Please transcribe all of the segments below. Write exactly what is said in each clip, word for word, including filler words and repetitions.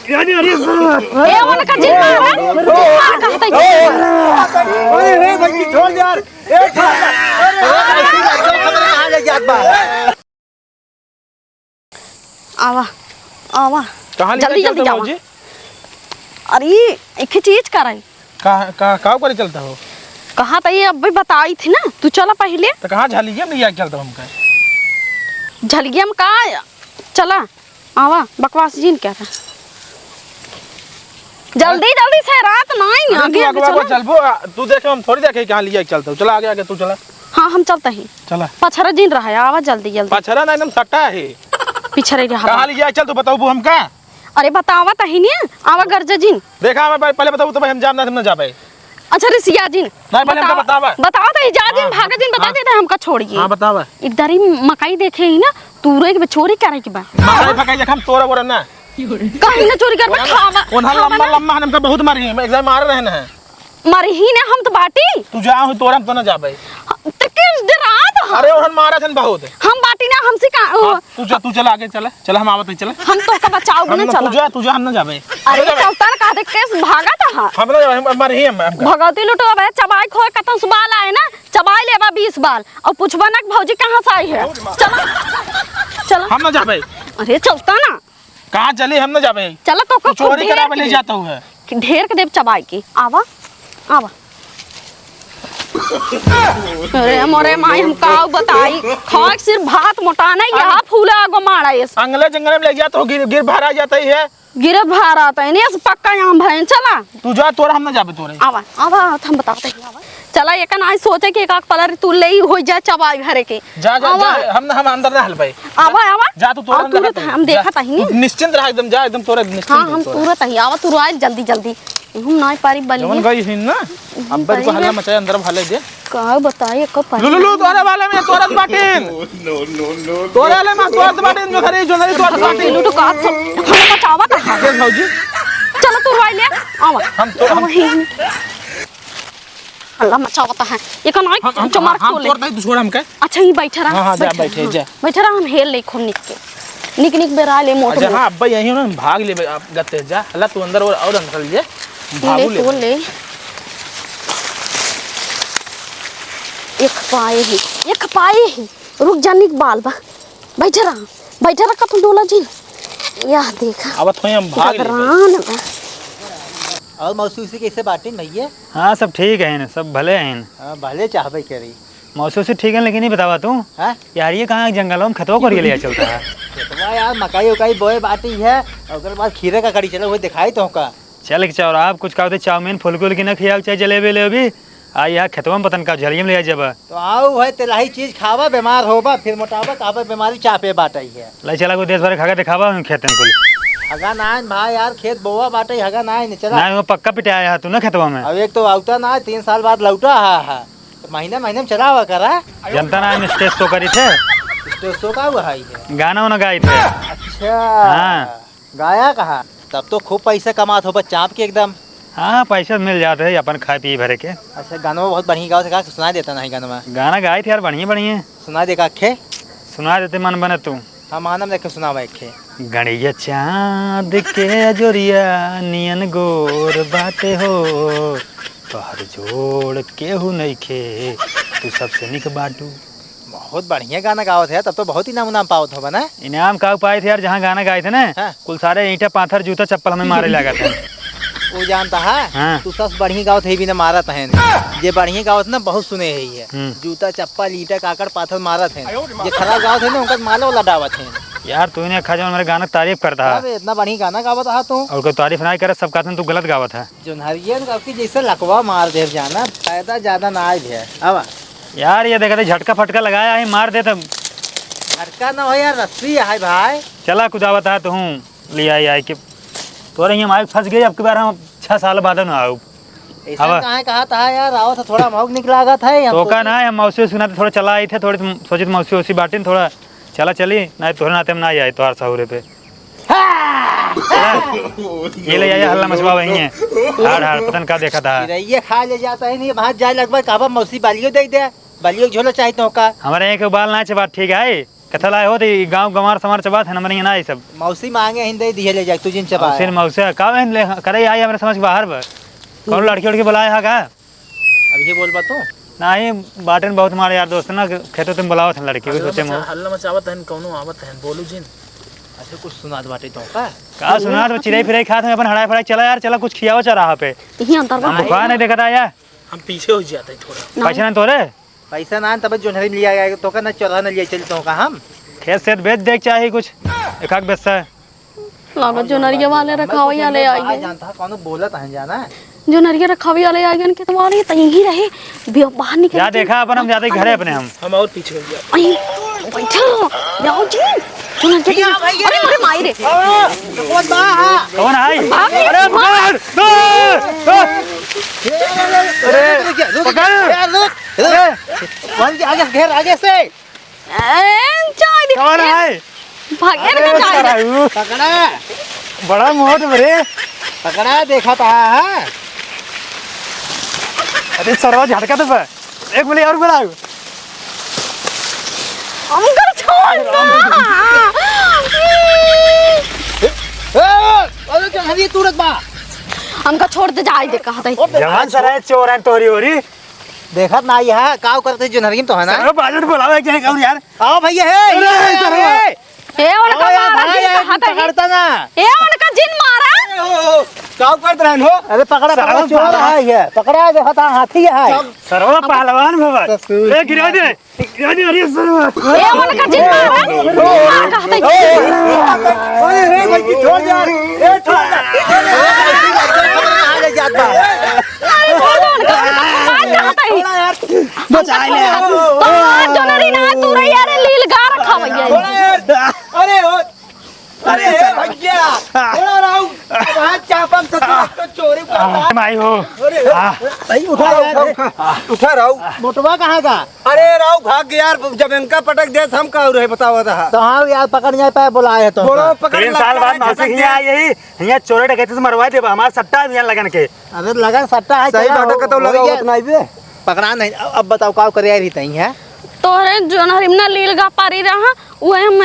अरे, अरे, अरे, ए, उनका जिन मार, जिन मार कहत है। अरे, अरे, भाई, छोड़ दे यार। ए, छोड़ दे। अरे, अरे, अरे, अरे, कहाँ ले जात बा? आवा, आवा। कहाँ ले जल्दी, जात जल्दी बा जावा। भौजी? अरे, एक ही चीज करई। का, का, का करे चलता हो? कहाँ त ये अब्बे बताई थी ना, तू चला पहिले। त कहाँ झलिया में लिया चलता हमका? झलिया में का? चला, आवा, बकवास जिन करा। जल्दी, जल्दी से, रात नाई अरे, आगे तू आगे अगवा चला। चलबो, आ, तू देखे, हम थोड़ी देखे कहाँ लिया चलता हो। चला आगे, आगे तू चला। हाँ, हम चलता ही। चला। पछरा जिन रहा है, आवा जल्दी, जल्दी। पछरा ना, एकदम सट्टा है। पिछरे रहा। कहाँ लिया चल, तू बताओ हमका। अरे बतावा तही ने, आवा गरजा जिन। देखा, हमें पहले, पहले बताओ तो भाई, हम जाम ना, हम ना जाबे। अच्छा रिसिया जिन। नहीं, पहले हमका बतावा। बतावा। बतावा तही जा जिन, हाँ, भागा जिन, बता हाँ। देता है हमका छोड़िए। हाँ, बतावा। एक दारी मकई देखे ही ना, तूरे के बा, चोरी करे के बा। मकई फकई देख, हम तोरा बोरा ना। कहीं ना चोरी करबा, ओनहन, खावा, ओनहन खावा लम्बा, ना। लम्बा हमका बहुत मारी है, एक दारी मारे रहे ना है। मरही ने हम त बाटी। तू जा, हम तोरा हम तो ना जाबे। त किस डरात ह? अरे, ओहन मारत हन बहुत। हम बाटी ना, हमसे का, ओ। हाँ, तू जा, तू चला आगे, चला, चला, हम आवत ही, चला। हम तोहका बचाओ हम ना, ना, चला। तू जा, तू जा, हम ना जाबे। अरे, हम ना जाबे। चलता ना, कहा दे, केस भागत ह। हम ना जाबे, हम, हम मरही हम, हम का। भगवती लुटो, अब चबाई खोए, कतन से बाल आए ना, चबाई लेबा बीस बाल, और पूछबा ना कि भौजी कहाँ से आई है। चला, चला। हम ना जाबे। अरे, चलता ना। कहाँ चली, हम ना जाबे। चला तो तू का चोरी खुद करावे ले जाता हुआ। कि ढेर के देब चबाई के। आवा, आवा। अरे मोरे माई, हम का बताई, खाए के सिर्फ भात मोटा नहीं, अरे। यहाँ फूला आगो मारा ये। अंगले जंगल में ले जाता हो, गिर, गिर भरा जाता ही है। गिरे भरा आता है, इन्हें से पक्का यहाँ भैन, चला। तू जा, तोरा हम ना जाबे तोरे। आवा, आवा, हम बताते हैं, आवा। चला, एक ना सोचे कि एक आख पलर तू ले ही हो जाए चबाई भरे के। जा, जा, आवा। जा, हम ना, हम अंदर ना हल पाई। आवा, आवा। जा, तू तोरा आवा, हम तुरंत देखत हई। हम जा। देखत हई। तू निश्चिंत रहा एकदम, जा एकदम तोरा निश्चिंत हाँ, रह हम तोरा। तुरंत ही। आवा, तू रोए जल्दी, जल्दी। हम ना पारी बलिए। जवन गई हिन ना, हम अब्बे को पारी हल्ला ना। मचाए, अंदर भाले दे। का बताई, एको पारी लो, लो, लो, ना। तोरे वाले में, तोरे बाटिन। No, no, no, no। तोरे वाले में, तोरे बाटिन, जो घरे, जो नहीं, तोरे बाटिन। लूटो का सब, हम बचावा था। देख भौजी। चलो, तू रोए ले, आवा। हम तो, हम वही। हल्ला मचावत है। ये कौन है? हम, हम, चमार हम तोड़ ले। तोड़ दे, तू छोड़ हमके। अच्छा, ये बैठा रहा, हाँ, हाँ, जा, बैठा बैठे, रहा, जा। बैठा रहा, हम हेर ले खूब निक के। निक, निक बेरा ले, मोट, अच्छा, मोट। हाँ, अब्बा यही हो ना, हम भाग लेबे, आप गते जा। हल्ला, तू अंदर और, और अंदर ले, हम भागू ले, लेबे। तोड़ ले। एक पाए ही, एक पाए ही। रुक जा, निक बाल बा। बैठा रहा, बैठा रहा, कतहूँ डोला जिन। यह देखा। आवत होई, हम भाग लेबे। गदरान बा। और मौसी उसी कैसे बाटिन भैया? हाँ, सब ठीक है ना, सब भले हैं। हाँ, भले चाहबे करी। मौसी उसी ठीक है, लेकिन ये बतावा तू, हाँ? यार, ये कहाँ जंगलों में खेतवा करिए ले चलता है? खेतवा यार, मकई उकई बोए बाटी है, और ओकर बाद खीरे का कड़ी चले हुए दिखाई तो का। चल के चाउर, आप कुछ कहते चाउमीन फुलकी उलकी ना खियाओ, चाहे जलेबी लेबी, आ यहाँ खेतवा में पतन का झलियम ले आ जाबा। तो आओ है, तेलाही चीज खावा, बीमार होबा, फिर मोटाबा, कहबा बीमारी चापे बाटई है। ले चला, कोई देश भर खाके दिखावा हम खेतन कुल। हगा नाइन भाई यार, खेत बोवा बाटई, हगा नाइन, चला। ना, वो पक्का पिटाया है तू ना खेतवा में। अब एक तो आवता ना, तीन साल बाद लौटा है, है। तो महीना महीना में चलावा करा। जनता ना, हम स्टेज शो करी थे। स्टेज शो का हुआ है ये? गाना वाना गाई थे। अच्छा। हाँ। गाया कहा? तब तो खूब पैसा कमात होबा चाप के एकदम। हाँ, पैसा मिल जात है अपन खाए पिए भरे के। अच्छा, गानवा बहुत बढ़िया गावत है, का सुनाई देता नहीं गानवा? गाना गाई थे यार, बढ़िया बढ़िया। सुनाई दे का अखे? सुनाई देते मन बने तू। हम आनंद लेके सुनावा अखे। गणिया चाँद के अजोरिया नियन गोर बाटे हो, तोहर जोड़ केहू नइखे, तू सबसे निक बाटू। बहुत बढ़िया गाना गावत है, तब तो बहुत इनाम उनाम पावत होबा ना? इनाम का पाए थे यार, जहाँ गाना गाए थे ना, हाँ। कुल सारे ईंटा पाथर जूता चप्पल हमें मारे लागत है। वो जानता है, हाँ। तू सबसे बढ़िया गावत है, बिना मारत है। जे बढ़िया गावत ना, बहुत सुने है ये। हम्म। जूता चप्पल ईंटा काकड़ पाथर मारत है। जे खराब गावत है ना, उनका माला वाला डावत है। यार तू ने खा, जौन मेरे गाना के तारीफ करता है। अबे इतना बढ़िया गाना गावत है तू। और कोई तारीफ ना करे, सब कहते हैं तू गलत गावत है। जोन्हरियन का आपकी जैसे लकवा मार देव जाना, फायदा ज्यादा ना आए भैया। अब यार, ये देखा थे, झटका फटका लगाया है, मार दे तब। झटका ना हो यार, रस्सी है भाई। चला, कुदावत है तू, ले आई, आई के। तोरे यहाँ माइक फंस गई, अब की बार हम छह साल बाद ना आऊ। ऐसा अब काहे कहा था यार, आओ तो थोड़ा मौक निकलागत है, हम तो का सोचे ना, हम मौसी सुना तो थोड़ा चला आई थे, थोड़ी सोचित मौसी उसी बाटिन, थोड़ा चला चली, ना तोहरे नाते हम ना आई, तोहार सहुरे पे। हाँ! ये ले आया, हल्ला मचवा वही है। हाड़, हाड़, पता न का देखा था। चिरैया खा ले जाता है, नहीं, वहाँ जाए लगभग कहबा मौसी बालियो दे दे, बालियो झोला चाहिए तो का। हमारे यहाँ के बाल ना चबा, ठीक है? कथा लाए हो तो ई गाँव गंवार समार चबात है, नंबर नहीं है ना ये सब। मौसी मांगे हिन दे दिए ले जाए, तू जिन चबा। मौसी ने मौसी का बहन ले करे आई, हमरे समझ के बाहर बा। कौन लड़की उड़की बुलाए हा का? अब ये बोल बा तू? नहीं, बाटन बहुत हमारे यार दोस्त ना, खेतों तुम बुलावत हैं लड़की को, हल्ला सोचे मचा-, मो। हल्ला मचावत हैं, कौनो आवत हैं, बोलू जिन। अच्छा, कुछ सुनात बाटे तो का? का सुनात बा, चिरई फिरई खात हैं, अपन हड़ाई फड़ाई, चला यार, चला कुछ खियावा चौराहा पे। यही अंतर बा। हम बुखार नहीं देखत आया। हम पीछे हो जाते हैं थोड़ा। नहीं। पैसा नहीं तोरे? पैसा ना, तब जोन्हरी में लिया गया, तो का ना चौराहा ना लिया चली तो का हम? खेत सेत बेच दे के चाही कुछ, एक आध बिस्सा। लागत जोनरिया वाले रखावैया ले आई गए। जानता है, कौनो बोलत है जाना। जोनरिया रखावैया ले आई गए, खेत वाले तो यहीं रहे, बे-, बाहर निकल जा के। देखा अपन, हम जाते घरे अपने हम। हम और पीछे हो गया। अई, बैठा, जाओ जी। जोनरिया भैया, भैया। अरे, अरे, माई रे। कौन बा? कौन है? भाग, अरे, भाग। पकड़। अरे, रुक, रुक, पकड़। रुक, रुक। अरे। आगे, आगे से घेर, आगे से। ए, जाए दे। कौन है? भागे अरे, ना जाए दे। पकड़ा। बड़ा मोट बरे। पकड़ा, देखा था, हाँ? अरे, सरवा झटका तो बा। एक बोले और बुलाओ। हमका छोड़ दो। ए, अरे, चल, हरी तूरत बा। हमका छोड़ दे, जाए दे, कहा था। जवान सारा चोर है, तोरी ओरी। देखत ना आई है, काव करते जोनहरी में तो है ना? सरवा बाजू बुलाओ एक जने और यार। आओ भैया, हे, अरे, ये सरवा। हे। ए, उनका आओ यार, मारा भाई, जिन यार, कहा था। पकड़ता ना। ए, उनका जिन मारा। अरे, ओ, ओ, काव करत रहन हो? अरे, पकड़ा, सरवा पकड़ा, चोर भाई। है ये। पकड़ा, देखत है, हाथी है। सरवा पहलवान भवन। ससुर। ए, गिरा दे। अरे, अरे, सरवा। ए, उनका जिन मारा। मार कहा था। अरे, अरे, भाई, छोड़ यार। ए, छोड़। आगे जात बा। अरे, छोड़ दो उनका। मार कहा था। बचा ले। तो जोनरी ना, तू रे यार, लील गा रखा भैया। छोड़ यार। अरे, ओ, अरे, हे भैया, थोड़ा रहो। अब हाथ चापम से तो, तो चोरी करता है। माई हो। अरे, आ। भाई, उठा रहो, उठा, उठा रहो। मोटवा कहाँ का? अरे, रहो, भाग गया यार, जब इनका पटक दे, हम का रहे, बताओ, बताओ। तो हाँ यार, पकड़ जाए पाए, बुलाए तो बोलो, का? पकड़ तीन साल बाद मौसी हियाँ आई, हियाँ चोरी डकैती से मरवा देबा, हमार सट्टा है हियाँ लगन के। अरे, लगन सट्टा है, सही चला बात है, हो, कतौ हो लगा गया। होत नहीं बे। पकड़ा नहीं, अब, अब बताओ, का करे आई रही तई है? तोहरे जोनहरी में ना लील गा पारी रहा, उहे हम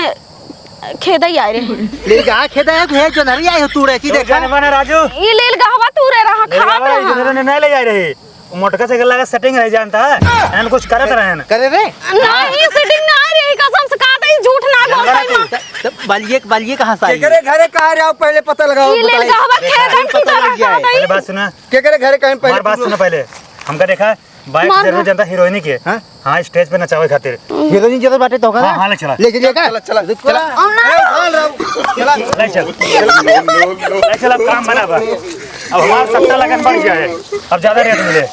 खेदई आए रहे। लील गा खेदई है, उहे जोनहरी आई हो तू रहे, की तो देखा? जाने बना राजू। ई लील गहवा तू रे रहा, लील खात गहवा रहा। जोनहरी नहीं ले जाए रहे। मोटका से लगा सेटिंग रह जानता है, एन कुछ करत रहे ना। करे रे? नहीं, सेटिंग ना रही, कसम से कहा था, ई झूठ ना बोलता है, माँ। तो, तो बलिए, बलिए कहाँ से आई? केकरे घरे कहाँ रहे, आओ पहले पता लगाओ, ई लील बताइए। गहवा खेदई पता टूटा लग रहा जाए। था, पहले बात सुना। केकरे घरे कहीं पहले हमार बात सुना पहले। हमका देखा, बाइक मार जरूर दो। जनता हीरोइन के। हाँ? हाँ, स्टेज पे नचावे खातिर। हीरोइन जरूर बाटे तो का हाँ, ना? हाँ, ले चला। ले चलिए का? चला, चला, चला। चला। अरे, उठा लो। चला। ले चल। ले चल, अब काम बना बा। अब हमार सट्टा लगन बढ़ गया है। अब ज्यादा रेट मिले।